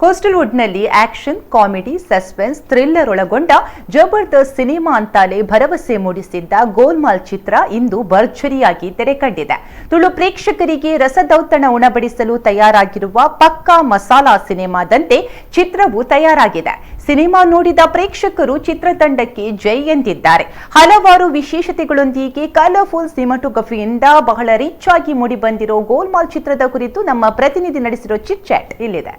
ಕೋಸ್ಟಲ್ವುಡ್ನಲ್ಲಿ action, comedy, suspense, thriller ಒಳಗೊಂಡ ಜಬರ್ದಸ್ತ್ cinema ಅಂತಾಲೆ ಭರವಸೆ ಮೂಡಿಸಿದ್ದ ಗೋಲ್ಮಾಲ್ ಚಿತ್ರ ಇಂದು ಭರ್ಜರಿಯಾಗಿ ತೆರೆ ಕಂಡಿದೆ. ತುಳು ಪ್ರೇಕ್ಷಕರಿಗೆ ರಸದೌತಣ ಉಣಬಡಿಸಲು ತಯಾರಾಗಿರುವ ಪಕ್ಕಾ ಮಸಾಲಾ ಸಿನಿಮಾದಂತೆ ಚಿತ್ರವು ತಯಾರಾಗಿದೆ. ಸಿನಿಮಾ ನೋಡಿದ ಪ್ರೇಕ್ಷಕರು ಚಿತ್ರತಂಡಕ್ಕೆ ಜೈ ಎಂದಿದ್ದಾರೆ. ಹಲವಾರು ವಿಶೇಷತೆಗಳೊಂದಿಗೆ ಕಲರ್ಫುಲ್ ಸಿನಿಮಾಟೋಗ್ರಫಿಯಿಂದ ಬಹಳ ರಿಚ್ ಆಗಿ ಮೂಡಿಬಂದಿರೋ ಗೋಲ್ಮಾಲ್ ಚಿತ್ರದ ಕುರಿತು ನಮ್ಮ ಪ್ರತಿನಿಧಿ ನಡೆಸಿರೋ ಚಿಟ್ ಚಾಟ್ ಇಲ್ಲಿದೆ.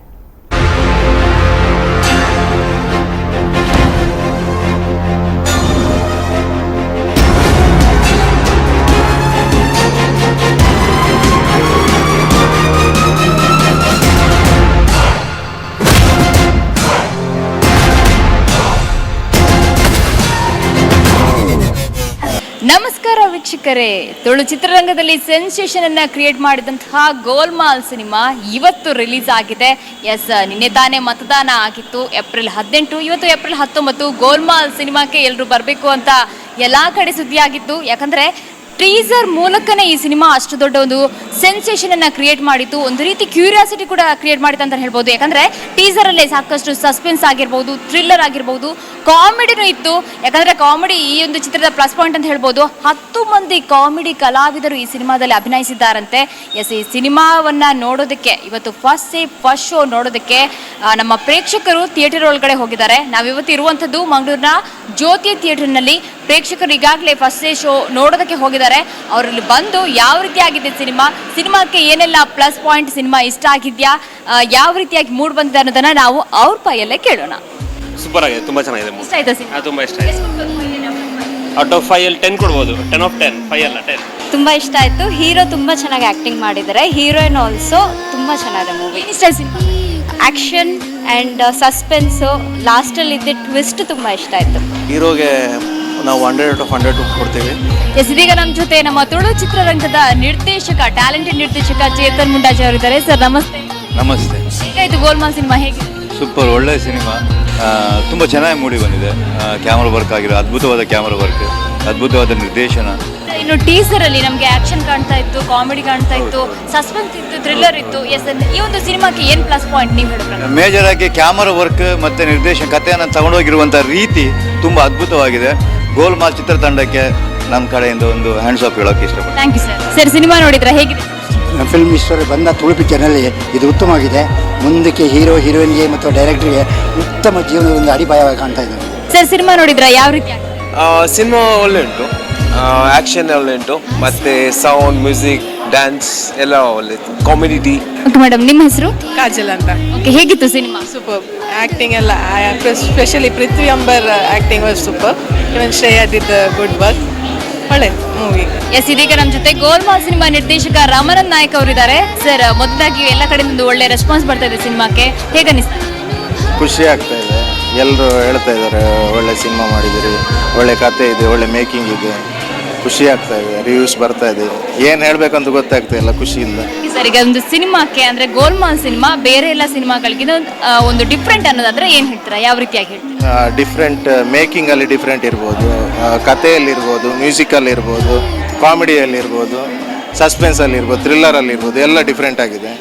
ನಮಸ್ಕಾರ ವೀಕ್ಷಕರೇ. ತುಳು ಚಿತ್ರರಂಗದಲ್ಲಿ ಸೆನ್ಸೇಷನ್ ಅನ್ನ ಕ್ರಿಯೇಟ್ ಮಾಡಿದಂತಹ ಗೋಲ್ಮಾಲ್ ಸಿನಿಮಾ ಇವತ್ತು ರಿಲೀಸ್ ಆಗಿದೆ. ಎಸ್, ನಿನ್ನೆ ತಾನೇ ಮತದಾನ ಆಗಿತ್ತು, ಏಪ್ರಿಲ್ 18. ಇವತ್ತು ಏಪ್ರಿಲ್ 19. ಗೋಲ್ಮಾಲ್ ಸಿನಿಮಾಕ್ಕೆ ಎಲ್ಲರೂ ಬರಬೇಕು ಅಂತ ಎಲ್ಲಾ ಕಡೆ ಸುದ್ದಿ ಆಗಿತ್ತು. ಯಾಕಂದ್ರೆ ಟೀಸರ್ ಮೂಲಕನೇ ಈ ಸಿನಿಮಾ ಅಷ್ಟು ದೊಡ್ಡ ಒಂದು ಸೆನ್ಸೇಷನ್ ಅನ್ನ ಕ್ರಿಯೇಟ್ ಮಾಡಿತ್ತು. ಒಂದು ರೀತಿ ಕ್ಯೂರಿಯಾಸಿಟಿ ಕೂಡ ಕ್ರಿಯೇಟ್ ಮಾಡಿತ್ತು ಅಂತ ಹೇಳ್ಬೋದು. ಯಾಕಂದ್ರೆ ಟೀಸರ್ ಅಲ್ಲೇ ಸಾಕಷ್ಟು ಸಸ್ಪೆನ್ಸ್ ಆಗಿರ್ಬೋದು, ಥ್ರಿಲ್ಲರ್ ಆಗಿರ್ಬೋದು, ಕಾಮಿಡಿನೂ ಇತ್ತು. ಯಾಕಂದ್ರೆ ಕಾಮಿಡಿ ಈ ಒಂದು ಚಿತ್ರದ ಪ್ಲಸ್ ಪಾಯಿಂಟ್ ಅಂತ ಹೇಳ್ಬೋದು. 10 ಮಂದಿ ಕಾಮಿಡಿ ಕಲಾವಿದರು ಈ ಸಿನಿಮಾದಲ್ಲಿ ಅಭಿನಯಿಸಿದ್ದಾರಂತೆ. ಎಸ್, ಈ ಸಿನಿಮಾವನ್ನ ನೋಡೋದಕ್ಕೆ ಇವತ್ತು ಫಸ್ಟ್ ಡೇ ಫಸ್ಟ್ ಶೋ ನೋಡೋದಕ್ಕೆ ನಮ್ಮ ಪ್ರೇಕ್ಷಕರು ಥಿಯೇಟರ್ ಒಳಗಡೆ ಹೋಗಿದ್ದಾರೆ. ನಾವಿವತ್ತು ಇರುವಂಥದ್ದು ಮಂಗಳೂರಿನ ಜ್ಯೋತಿ ಥಿಯೇಟರ್ನಲ್ಲಿ. ಪ್ರೇಕ್ಷಕರು ಈಗಾಗಲೇ ಫಸ್ಟ್ ಡೇ ಶೋ ನೋಡೋದಕ್ಕೆ ಹೋಗಿದ್ದಾರೆ. ಅವರಲ್ಲಿ ಬಂದು ಯಾವ ರೀತಿ ಆಗಿದೆ ಸಿನಿಮಾ, ಸಿನಿಮಾಕ್ಕೆ ಏನೆಲ್ಲ ಪ್ಲಸ್ ಪಾಯಿಂಟ್, ಸಿನಿಮಾ ಇಷ್ಟ ಆಗಿದ್ಯಾ, ಯಾವ ರೀತಿಯಾಗಿ ಮೂಡ್ ಬಂದಿದೆ ಅನ್ನೋದನ್ನ ನಾವು ಅವ್ರ ಬಾಯಲ್ಲೇ ಕೇಳೋಣ. ಸೂಪರ್ ಆಗಿದೆ, ತುಂಬ ಚೆನ್ನಾಗಿದೆ ಮೂವಿ. ಇಷ್ಟ ಆಯ್ತಾ ಸಿನಿಮಾ? ಹಾಂ, ತುಂಬ ಇಷ್ಟ ಆಯ್ತು. ಔಟ್ ಆಫ್ ಫೈವ್ ಅಲ್ಲಿ 10 ಕೊಡ್ಬೋದು. 10 ಆಫ್ 10, ಫೈವ್ ಅಲ್ಲ, 10. ತುಂಬ ಇಷ್ಟ ಆಯಿತು. ಹೀರೋ ತುಂಬ ಚೆನ್ನಾಗಿ ಆ್ಯಕ್ಟಿಂಗ್ ಮಾಡಿದ್ದಾರೆ. ಹೀರೋಯಿನ್ ಆಲ್ಸೋ ತುಂಬ ಚೆನ್ನಾಗಿದೆ ಮೂವಿ. ಏನ್ ಇಷ್ಟ ಆಯ್ತು ಸಿನಿಮಾ? ಆ್ಯಕ್ಷನ್ ಆ್ಯಂಡ್ ಸಸ್ಪೆನ್ಸು, ಲಾಸ್ಟಲ್ಲಿ ಇದ್ದ ಟ್ವಿಸ್ಟ್ ತುಂಬ ಇಷ್ಟ ಆಯಿತು. ಹೀರೋಗೆ ನಾವು 100 ಔಟ್ ಆಫ್ 100 ಕೊಡ್ತೀವಿ. ಎಸ್, ಇದೀಗ ನಮ್ಮ ಜೊತೆ ನಮ್ಮ ತುಳು ಚಿತ್ರರಂಗದ ನಿರ್ದೇಶಕ, ಟ್ಯಾಲೆಂಟೆಡ್ ನಿರ್ದೇಶಕ ಚೇತನ್ ಮುಂಡಾಜೆ ಅವರಿದ್ದಾರೆ. ಸರ್, ನಮಸ್ತೆ. ನಮಸ್ತೆ. ಹೇಗಾಯ್ತು ಗೋಲ್ಮಾಲ್ ಸಿನಿಮಾ, ಹೇಗೆ? ಸೂಪರ್, ಒಳ್ಳೆ ಸಿನಿಮಾ. ತುಂಬ ಚೆನ್ನಾಗಿ ಮೂಡಿ ಬಂದಿದೆ. ಕ್ಯಾಮ್ರಾ ವರ್ಕ್ ಆಗಿರೋ, ಅದ್ಭುತವಾದ ಕ್ಯಾಮ್ರಾ ವರ್ಕ್, ಅದ್ಭುತವಾದ ನಿರ್ದೇಶನ. ಇನ್ನು ಟೀಸರ್ ಅಲ್ಲಿ ನಮಗೆ ಆಕ್ಷನ್ ಕಾಣ್ತಾ ಇತ್ತು, ಕಾಮಿಡಿ ಕಾಣ್ತಾ ಇತ್ತು, ಸಸ್ಪೆನ್ಸ್ ಇತ್ತು, ಥ್ರಿಲ್ಲರ್ ಇತ್ತು. ಎಸ್, ಈ ಒಂದು ಸಿನಿಮಾಕ್ಕೆ ಏನ್ ಪ್ಲಸ್ ಪಾಯಿಂಟ್ ನೀವು ಹೇಳೋ ಪ್ರಕಾರ? ಮೇಜರ್ ಆಗಿ ಕ್ಯಾಮರಾ ವರ್ಕ್ ಮತ್ತು ನಿರ್ದೇಶನ, ಕಥೆಯನ್ನು ತಗೊಂಡೋಗಿರುವಂಥ ರೀತಿ ತುಂಬ ಅದ್ಭುತವಾಗಿದೆ. ಗೋಲ್ಮಾಲ್ ಚಿತ್ರತಂಡಕ್ಕೆ ನಮ್ಮ ಕಡೆಯಿಂದ ಒಂದು ಹ್ಯಾಂಡ್ಸ್ ಆಫ್ ಹೇಳೋಕೆ ಇಷ್ಟಪಡ್ತೀನಿ. Thank you sir. Sir, cinema ನೋಡಿದ್ರ? ಹೇಗಿದೆ? ಫಿಲ್ಮ್ ಹಿಸ್ಟರಿ ಬಂದ ತುಳು ಪಿಕ್ಚರ್ನಲ್ಲಿ ಇದು ಉತ್ತಮವಾಗಿದೆ. ಮುಂದಕ್ಕೆ ಹೀರೋ, ಹೀರೋಯಿನ್ಗೆ ಮತ್ತು ಡೈರೆಕ್ಟರ್ಗೆ ಉತ್ತಮ ಜೀವನದ ಒಂದು ಅಡಿಪಾಯವಾಗಿ ಕಾಣ್ತಾ ಇದೆ. ಸರ್, ಸಿನಿಮಾ ನೋಡಿದ್ರ? ಯಾವ ರೀತಿ ಆಗಿದೆ? ಸಿನಿಮಾ ಒಳ್ಳೆ ಉಂಟು. ಆ್ಯಕ್ಷನ್ ಒಳ್ಳೆ ಉಂಟು ಮತ್ತು ಸೌಂಡ್, ಮ್ಯೂಸಿಕ್, ಡ್ಯಾನ್ಸ್ ಎಲ್ಲ ಒಳ್ಳೆ, ಕಾಮಿಡಿ. ಓಕೆ ಮೇಡಮ್, ನಿಮ್ಮ ಹೆಸರು? ಕಾಜಲ್ ಅಂತ. ಓಕೆ, ಹೇಗಿತ್ತು ಸಿನಿಮಾ? ಸೂಪರ್. ಆ್ಯಕ್ಟಿಂಗ್ ಎಲ್ಲ, specially Prithvi Ambar acting was super. Even Shreya did good work. ಒಳ್ಳೆ ಮೂವಿ. ಎಸ್, ಇದೀಗ ನಮ್ಮ ಜೊತೆ ಗೋಲ್ಮಾಲ್ ಸಿನಿಮಾ ನಿರ್ದೇಶಕ ರಾಮಾನಂದ್ ನಾಯಕ್ ಅವರಿದ್ದಾರೆ. ಸರ್, ಮೊದಲಾಗಿ ಎಲ್ಲ ಕಡೆಯಿಂದ ಒಂದು ಒಳ್ಳೆ ರೆಸ್ಪಾನ್ಸ್ ಬರ್ತಾ ಇದೆ ಸಿನಿಮಾಕ್ಕೆ. ಹೇಗೆ ಅನಿಸ್ತಾ? ಖುಷಿ ಆಗ್ತಾ ಇದೆ. ಎಲ್ಲರೂ ಹೇಳ್ತಾ ಇದ್ದಾರೆ, ಒಳ್ಳೆ ಸಿನಿಮಾ ಮಾಡಿದಿರಿ, ಒಳ್ಳೆ ಕತೆ ಇದೆ, ಒಳ್ಳೆ ಮೇಕಿಂಗ್ ಇದೆ. ಖುಷಿ ಆಗ್ತಾ ಇದೆ. ರಿವ್ಯೂಸ್ ಬರ್ತಾ ಇದೆ. ಏನು ಹೇಳಬೇಕಂತ ಗೊತ್ತಾಗ್ತಾ ಇಲ್ಲ ಖುಷಿಯಿಂದ. ಸರ್, ಈಗ ಒಂದು ಸಿನಿಮಾಕ್ಕೆ, ಅಂದ್ರೆ ಗೋಲ್ಮಾಲ್ ಸಿನಿಮಾ ಬೇರೆ ಎಲ್ಲ ಸಿನಿಮಾಗಳಿಗಿಂತ ಒಂದು ಡಿಫ್ರೆಂಟ್ ಅನ್ನೋದಾದ್ರೆ ಏನ್ ಹೇಳ್ತೀರಾ? ಯಾವ ರೀತಿಯಾಗಿ ಹೇಳ್ತೀರಾ? ಡಿಫ್ರೆಂಟ್, ಮೇಕಿಂಗಲ್ಲಿ ಡಿಫ್ರೆಂಟ್ ಇರ್ಬೋದು, ಕಥೆಯಲ್ಲಿರ್ಬೋದು, ಮ್ಯೂಸಿಕಲ್ಲಿ ಇರ್ಬೋದು, ಕಾಮಿಡಿಯಲ್ಲಿರ್ಬೋದು, ಸಸ್ಪೆನ್ಸಲ್ಲಿ ಇರ್ಬೋದು, ಥ್ರಿಲ್ಲರಲ್ಲಿ ಇರ್ಬೋದು, ಎಲ್ಲ ಡಿಫ್ರೆಂಟ್ ಆಗಿದೆ.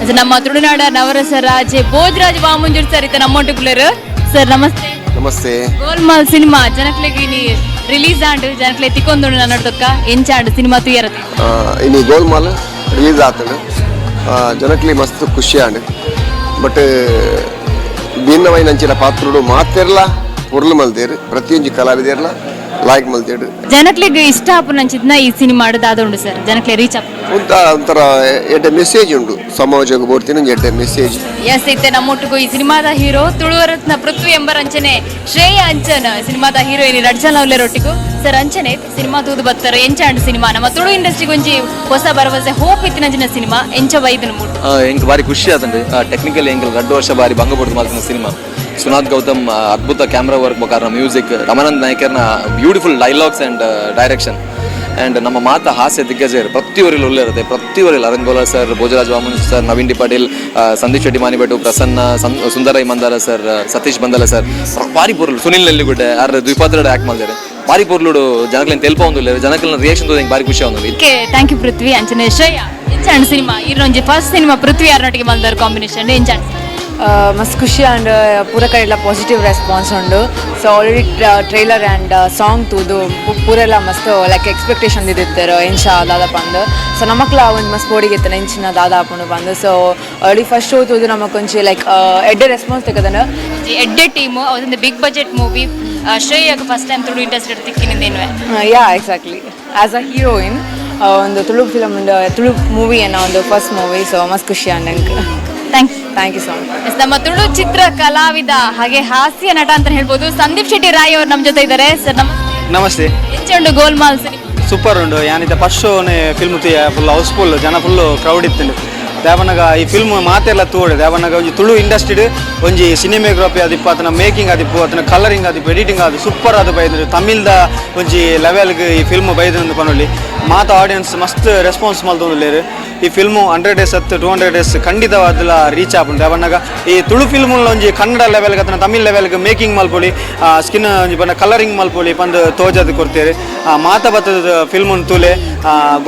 ಅದು ನಮ್ಮ ತುಳುನಾಡ ನವರಸ ರಾಜೆ ಭೋಜರಾಜ್ ವಾಮಂಜೂರ್ ಸರ್ ಇತ್ತ ನಮ್ಮೊಟ್ಟುಗುಲರು. ಸರ್, ನಮಸ್ತೆ. ನಮಸ್ತೆ. ಗೋಲ್ಮಾಲ್ ಸಿನಿಮಾ ಜನಕ್ಲೆಗ್ ರಿಲೀಸ್ ಆಂಡ್, ಜನಕ್ಲೆ ತಿಕ್ಕೊಂದು ನನ್ನೊಡ್ದಕ್ಕ ಎಂಚಾಂಡ್ ಸಿನಿಮಾ ತುಯರತೆ? ಇನಿ ಗೋಲ್ಮಾಲ್ ರಿಲೀಸ್ ಆತಂಡು. ಜನಕ್ಲಿ ಮಸ್ತ್ ಖುಷಿ ಆಂಡ್. ಬಟ್ ಭಿನ್ನವೈನಂಚಿನ ಪಾತ್ರಡು ಮಾತೆರ್ಲ ಪೊರ್ಲು ಮಲ್ದೇರು. ಪ್ರತಿಯೊಂಜಿ ಕಲಾವಿದೆರ್ಲ ಲಾಯ್ಕ್ ಮಲ್ತೇರು. ಜನಕ್ಲೆಗ್ ಇಷ್ಟ ಆಪುನಂಚಿತ್ನ ಈ ಸಿನಿಮಾ ದಾದ ಉಂಡು ಸರ್, ಜನಕ್ಲೆ ರೀಚ್ ಆಪ್? ಉಂತ ಒಂಥರ ಎಡ್ಡೆ ಮೆಸೇಜ್ ಉಂಡು. ಸಮಾಜಕ್ಕೆ ಬೋರ್ತಿನ ಒಂಜಿ ಎಡ್ಡೆ ಮೆಸೇಜ್. ಎಸ್, ಇತ್ತೆ ನಮ್ಮೊಟ್ಟಿಗೂ ಈ ಸಿನಿಮಾದ ಹೀರೋ ತುಳುವರತ್ನ ಪೃಥ್ವಿ ಎಂಬರ್ ಅಂಚನೆ ಶ್ರೇಯ ಅಂಚನ್, ಸಿನಿಮಾದ ಹೀರೋಯಿನ್ ರಡ್ಜನ್ ರೊಟ್ಟಿಗೂ. ಸರ್, ಅಂಚನೆ ಸಿನಿಮಾ ತೂದು ಬತ್ತಾರೆ, ಎಂಚಾಂಡ್ ಸಿನಿಮಾ? ನಮ್ಮ ತುಳು ಇಂಡಸ್ಟ್ರಿಗೆ ಒಂಜಿ ಹೊಸ ಭರವಸೆ, ಹೋಪ್ ಇತ್ತಿನಂಚಿನ ಸಿನಿಮಾ ಎಂಚ ಬೈದನ ಮೂಡು? ಎಂಕ್ ಬಾರಿ ಖುಷಿ ಆತಂಡು. ಟೆಕ್ನಿಕಲ್ ಎಂಕಲ್ 2 ವರ್ಷ ಬಾರಿ ಬಂಗ ಪಡ್ದು ಮಲ್ತಿನ ಸಿನಿಮಾ. ಸುನಾದ್ ಗೌತಮ್ ಅದ್ಭುತ ಕ್ಯಾಮ್ರಾ ವರ್ಕ್, ಬೊಕ ಮ್ಯೂಸಿಕ್, ರಮಾನಂದ್ ನಾಯ್ಕರ್ನ beautiful dialogues and direction and ನಮ್ಮ ಮಾತ ಹಾಸ್ಯ ದಿಗ್ಗಜರು ಪ್ರತಿಯೊರಿಲು ಒಳ್ಳೆ ಇರುತ್ತೆ. ಪ್ರತಿಯೊರಿಲ್ಲ ಅರವಿಂದ್ ಗೋಲ sir, Bhojaraj Vaman sir, Naveen D Patil, Sandeep Shetty Manibettu, Prasanna, Sundara Mandara sir, Satish Bandala sir, ಬಾರಿ ಪೊರ್ಲು. ಸುನಿಲ್ ನೆಲ್ಲಿಗುಡ್ಡೆ ಆರ್ ದ್ವಿಪಾತ್ರದ ಆಕ್ಟ್ ಮಾಡಿದ್ದಾರೆ. ಬಾರಿ ಪೊರ್ಲುಡು ಜನಕ್ಲೆನ್ ತೆಲ್ಪ ಒಂದು ಜನಕ್ಲೆನ ರಿಯಾಕ್ಷನ್ ತೂದು ಬಾರಿ ಖುಷಿ ಆವೊಂದುಂಡು. ಓಕೆ, thank you ಪೃಥ್ವಿ. ಅಂಚನೆ ಶ್ರೇಯ, ಎಂಚಾಂಡ್ ಸಿನಿಮಾ? ಇರೊಂಜಿ ಫಸ್ಟ್ ಸಿನಿಮಾ ಪೃಥ್ವಿ ಅರ್ನಾಟಿಗೆ ಮಲ್ದಾರ್ ಕಾಂಬಿನೇಷನ್, ಎಂಚಾಂಡ್? ಮಸ್ತ್ ಖುಷಿ ಆಂಡ್. ಪೂರ ಕಡೆಲ ಪಾಸಿಟಿವ್ ರೆಸ್ಪಾನ್ಸ್ ಉಂಡು. ಸೊ ಆಲ್ರೆಡಿ ಟ್ರೈಲರ್ ಆ್ಯಂಡ್ ಸಾಂಗ್ ತೂದು ಪೂರೆಲ್ಲ ಮಸ್ತ್ ಲೈಕ್ ಎಕ್ಸ್ಪೆಕ್ಟೇಷನ್ ದಿತ್ತಿರು, ಎಂಚ ದಾದ ಪಂದ್. ಸೊ ನಮಕ್ಲ ಒಂದು ಮಸ್ತ್ ಬೋಡಿಗೆ ಇತ್ತು, ಎಂಚಿನ ದಾದ ಆಪುಂಡು ಪಂದ್. ಸೊ ಆಲ್ರೆಡಿ ಫಸ್ಟ್ ಶೋ ತೂದು ನಮಕೊಂಚಿ ಲೈಕ್ ಎಡ್ಡೆ ರೆಸ್ಪಾನ್ಸ್ ತಿಕ್ಕದನ. ಎಡ್ಡೆ ಟೀಮು, ಅದೊಂದು ಬಿಗ್ ಬಜೆಟ್ ಮೂವಿ. ಶ್ರೇಯಾಗ ಫಸ್ಟ್ ಟೈಮ್ ತುಳು ಇಂಡಸ್ಟ್ರಿ ತಿಕ್ಕಿನಿಂದೇನುವೆ. Yeah, exactly, as a heroine ಒಂದು ತುಳು ಫಿಲಮ್, ಒಂದು ತುಳು ಮೂವಿ ಅನ್ನೋ ಒಂದು ಫಸ್ಟ್ ಮೂವಿ. ಸೊ ಮಸ್ತ್ ಖುಷಿ ಆಂಡ್ ನಂಗೆ. Thank you. Thank you so much. ನಮ್ಮ ತುಳು ಚಿತ್ರ ಕಲಾವಿದ, ಹಾಗೆ ಹಾಸ್ಯ ನಟ ಅಂತ ಹೇಳ್ಬೋದು, ಸಂದೀಪ್ ಶೆಟ್ಟಿ ರಾಯ್ ಅವರು ನಮ್ಮ ಜೊತೆ ಇದ್ದಾರೆ. ಸರ್, ನಮಸ್ತೆ. ನಮಸ್ತೆ. ಎಂಚ ಉಂಡು ಗೋಲ್ಮಾಲ್ ಸಿನಿಮಾ? ಸೂಪರ್ ಉಂಡು. ಯಾನಿತ ಫಸ್ಟ್ ಶೋನೆ ಫಿಲ್ಮ್ ತೂಯ, ಫುಲ್ ಹೌಸ್ಫುಲ್, ಜನ ಫುಲ್ ಕ್ರೌಡ್ ಇತ್ತು. ದೇವನಗ ಈ ಫಿಲ್ಮ್ ಮಾತೆಲ್ಲ ತೂವಡೆ. ದೇವನಗ ಒಂಜಿ ತುಳು ಇಂಡಸ್ಟ್ರಿಡ್ ಒಂಜಿ ಸಿನಿಮಾಗ್ರಫಿ ಆದಿಪ್ಪು, ಆತನ ಮೇಕಿಂಗ್ ಆದಿಪ್ಪು, ಆತನ ಕಲರಿಂಗ್ ಆದಿಪ್ಪು, ಎಡಿಟಿಂಗ್ ಅದು ಸೂಪರ್ ಅದು ಬೈದ್ರು. ತಮಿಳ್ದ ಒಂಜಿ ಲೆವೆಲ್ಗೆ ಈ ಫಿಲ್ಮ್ ಬೈದ್ರು ಪನೊಲಿ. ಮಾತ ಆಡಿಯನ್ಸ್ ಮಸ್ತ್ ರೆಸ್ಪಾನ್ಸ್ ಮಲ್ತೊಂದುಲ್ಲೆರ್. ಈ ಫಿಲ್ಮು 100 ಡೇಸ್ ಅತ್ತು 200 ಡೇಸ್ ಖಂಡಿತವಾದಲ ರೀಚ್ ಆಪುಂಡು. ದೇವನಗ ಈ ತುಳು ಫಿಲ್ಮ್ ಒಂಜಿ ಕನ್ನಡ ಲೆವೆಲ್ಗೆ ಅಥವಾ ತಮಿಳ್ ಲೆವೆಲ್ಗೆ ಮೇಕಿಂಗ್ ಮಲ್ಪೊಲಿ, ಸ್ಕಿನ್ ಒಂಜಿ ಪಂಡ ಕಲರಿಂಗ್ ಮಲ್ಪೊಲಿ ಪಂದ್ ತೋಜದ್ ಕೊಡ್ತೇವೆ. ಮಾತ ಬತ್ತದ ಫಿಲ್ಮ್ ತೂಲೆ,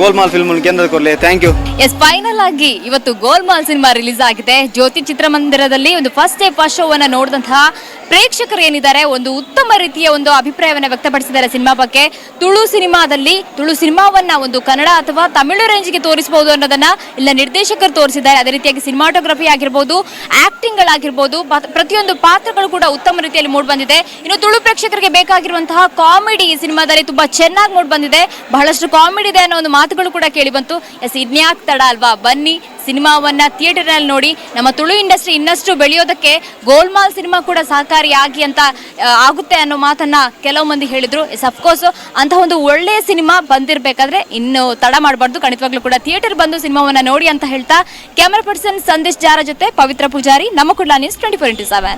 ಗೋಲ್ಮಾಲ್ ಫಿಲ್ಮ್ ಕೇಂದ್ರ ಕೊರ್ಲೆ. Thank you. S, final ಆಗಿ ಇವತ್ತು ಗೋಲ್ಮಾಲ್ ಸಿನಿಮಾ ರಿಲೀಸ್ ಆಗಿದೆ. ಜ್ಯೋತಿ ಚಿತ್ರಮಂದಿರದಲ್ಲಿ ಒಂದು ಫಸ್ಟ್ ಡೇ ಫಸ್ಟ್ ಶೋ ಅನ್ನ ನೋಡಿದಂತಹ ಪ್ರೇಕ್ಷಕರು ಏನಿದ್ದಾರೆ, ಒಂದು ಉತ್ತಮ ರೀತಿಯ ಒಂದು ಅಭಿಪ್ರಾಯವನ್ನು ವ್ಯಕ್ತಪಡಿಸಿದ್ದಾರೆ ಸಿನಿಮಾ ಬಗ್ಗೆ. ತುಳು ಸಿನಿಮಾದಲ್ಲಿ ತುಳು ಸಿನಿಮಾವನ್ನ ಒಂದು ಕನ್ನಡ ಅಥವಾ ತಮಿಳು ರೇಂಜ್ಗೆ ತೋರಿಸಬಹುದು ಅನ್ನೋದನ್ನ ಇಲ್ಲ ನಿರ್ದೇಶಕರು ತೋರಿಸಿದ್ದಾರೆ. ಅದೇ ರೀತಿಯಾಗಿ ಸಿನಿಮಾಟೋಗ್ರಫಿ ಆಗಿರ್ಬೋದು, ಆಕ್ಟಿಂಗ್ಗಳಾಗಿರ್ಬೋದು, ಪ್ರತಿಯೊಂದು ಪಾತ್ರಗಳು ಕೂಡ ಉತ್ತಮ ರೀತಿಯಲ್ಲಿ ಮೂಡಿ ಬಂದಿದೆ. ಇನ್ನು ತುಳು ಪ್ರೇಕ್ಷಕರಿಗೆ ಬೇಕಾಗಿರುವಂತಹ ಕಾಮಿಡಿ ಈ ಸಿನಿಮಾದಲ್ಲಿ ತುಂಬಾ ಚೆನ್ನಾಗಿ ಮೂಡಿ ಬಂದಿದೆ. ಬಹಳಷ್ಟು ಕಾಮಿಡಿ ಇದೆ ಅನ್ನೋ ಒಂದು ಮಾತುಗಳು ಕೂಡ ಕೇಳಿ ಬಂತು. ಎಸ್, ಇನ್ಯಾಕ್ ತಡ ಅಲ್ವಾ? ಬನ್ನಿ, ಸಿನಿಮಾವನ್ನ ಥಿಯೇಟರ್ ನಲ್ಲಿ ನೋಡಿ. ನಮ್ಮ ತುಳು ಇಂಡಸ್ಟ್ರಿ ಇನ್ನಷ್ಟು ಬೆಳೆಯೋದಕ್ಕೆ ಗೋಲ್ಮಾಲ್ ಸಿನಿಮಾ ಕೂಡ ಸಹಕಾರಿಯಾಗಿ ಅಂತ ಆಗುತ್ತೆ ಅನ್ನೋ ಮಾತನ್ನ ಕೆಲವು ಮಂದಿ ಹೇಳಿದ್ರು. ಎಸ್, ಅಫ್ಕೋರ್ಸ್ ಅಂತ ಒಂದು ಒಳ್ಳೆಯ ಸಿನಿಮಾ ಬಂದಿರಬೇಕಾದ್ರೆ ಇನ್ನು ತಡ ಮಾಡಬಾರ್ದು. ಖಂಡಿತವಾಗ್ಲೂ ಕೂಡ ಥಿಯೇಟರ್ ಬಂದು ಸಿನಿಮಾವನ್ನ ನೋಡಿ ಅಂತ ಹೇಳ್ತಾ, ಕ್ಯಾಮರಾ ಪರ್ಸನ್ ಸಂದೇಶ್ ಜಾರ ಜೊತೆ ಪವಿತ್ರ ಪೂಜಾರಿ, ನಮ್ಮ ಕುಡ್ಲ ನ್ಯೂಸ್ 24x7.